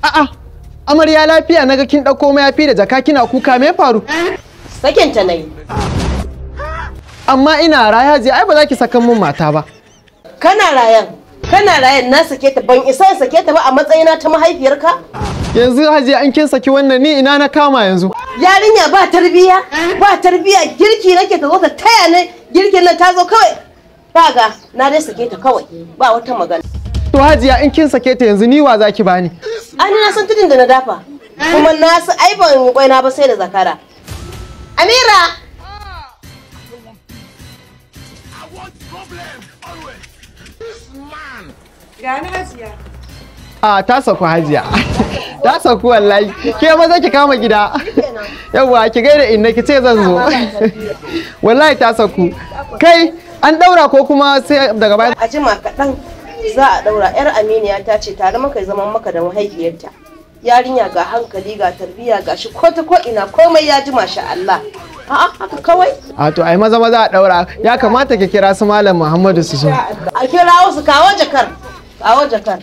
A'a, amarya lafiya naga kin ɗauko mayafi da jaka kina kuka, me faru? Sakinta na yi. Amma ina raya Hajiya, ai ba za ki sakan mun mata ba. Kana rayan, kana rayan na sake ta, ban isa in sake ta ba a matsayina ta mahaifiyarka? Yanzu Hajiya an kin saki wannan, ni ina na kama yanzu? Yarinya ba tarbiya, ba tarbiya, girki nake ta zo ta taya ni girkin nan, ta zo kawai. Kaga na dai sake ta kawai, ba wata magana. To Hajiya in kin sake ta yanzu ni wa zaki bani? Ai na san tudun da na dafa. Kuma na san ai ban yi kwaina ba sai da zakara. Amira! Gani Hajiya. A ta saku Hajiya. Ta saku wallahi. Ke maza ki kama gida. Yawwa ki gaida inna ki ce zan zo. Wallahi ta saku. Kai an daura ko kuma sai daga baya? A jima kaɗan za a ɗaura. Yar Aminiya ta ce tare maka zaman maka da mahaifiyarta. Yarinya ga hankali ga tarbiyya ga shi ko ta ko ina komai ya ji masha Allah. A'a haka kawai. A to ai maza maza a daura. Ya kamata ki kira su Malam Muhammadu su zo. A kirawo su, kawo jakar. Kawo jakar.